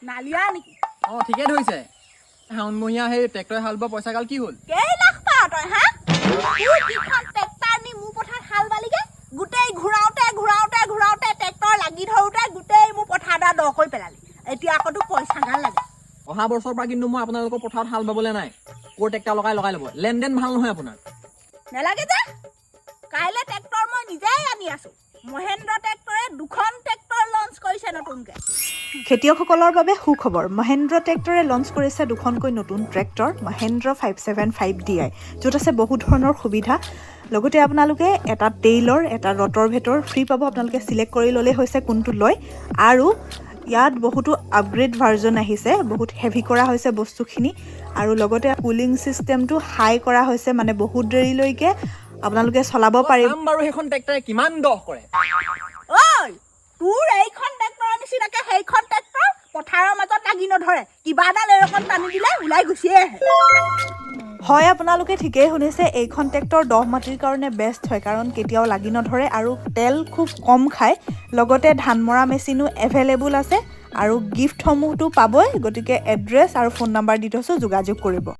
নালিয়া নেকি? অঁ, ঠিকে ধৰিছে। শাওণমহীয়া সেই ট্ৰেক্টৰে হাল বোৱা পইচা গাল কি হ'ল? কেই লাখ পাৱ তই, হা? তোৰ যিখন ট্ৰেক্টৰ নি মোৰ পথাৰত হাল বালিগে, গোটেই ঘূৰাওঁতে ঘূৰাওঁতে ঘূৰাওঁতে ট্ৰেক্টৰ লাগি ধৰোঁতে গোটেই মোৰ পথাৰ দ কৰি পেলালি। এতিয়া আকৌ তোক পইচা গাল লাগে। অহা বছৰৰ পৰা কিন্তু মই আপোনালোকৰ পথাৰত হাল বাবলৈ নাই। ক'ৰ ট্ৰেক্টৰ লগাই লগাই ল'ব। লেনদেন ভাল নহয় আপোনাৰ। নেলাগে যে। কাইলৈ ট্ৰেক্টৰ মই নিজেই আনি আছো। মহেন্দ্ৰ ট্ৰেক্টৰে দুখন ট্ৰেক্টৰ লঞ্চ কৰিছে নতুনকে। খেতিয়কসকলৰ বাবে সুখবৰ, মহেন্দ্ৰ ট্ৰেক্টৰে লঞ্চ কৰিছে দুখনকৈ নতুন ট্ৰেক্টৰ, মহেন্দ্ৰ 575 DI, য'ত আছে বহু ধৰণৰ সুবিধা। লগতে আপোনালোকে এটা টেইলৰ, এটা ৰটৰ ভেটৰ ফ্ৰী পাব। আপোনালোকে চিলেক্ট কৰি ল'লেই হৈছে কোনটো লয়। আৰু ইয়াত বহুতো আপগ্ৰেড ভাৰ্জন আহিছে, বহুত হেভি কৰা হৈছে বস্তুখিনি আৰু লগতে কুলিং ছিষ্টেমটো হাই কৰা হৈছে, মানে বহুত দেৰিলৈকে আপোনালোকে চলাব পাৰিব। চাম বাৰু, সেইখন ট্ৰেক্টৰে কিমান দহ কৰে। ঐ, তোৰ এইখন ট্ৰেক্টৰৰ নিচিনাকে সেইখন ট্ৰেক্টৰ পথাৰৰ মাজত লাগি নধৰে। কিবা এডাল এৰকণ টানি দিলে ওলাই গুচিয়ে আহে। হয়, আপোনালোকে ঠিকেই শুনিছে। এইখন ট্ৰেক্টৰ মাটিৰ কাৰণে বেষ্ট হয়, কাৰণ কেতিয়াও লাগি নধৰে আৰু তেল খুব কম খায়। লগতে ধান মৰা মেচিনো এভেইলেবল আছে আৰু গিফ্টসমূহতো পাবই। গতিকে এড্ৰেছ আৰু ফোন নাম্বাৰ দি থৈছোঁ, যোগাযোগ কৰিব।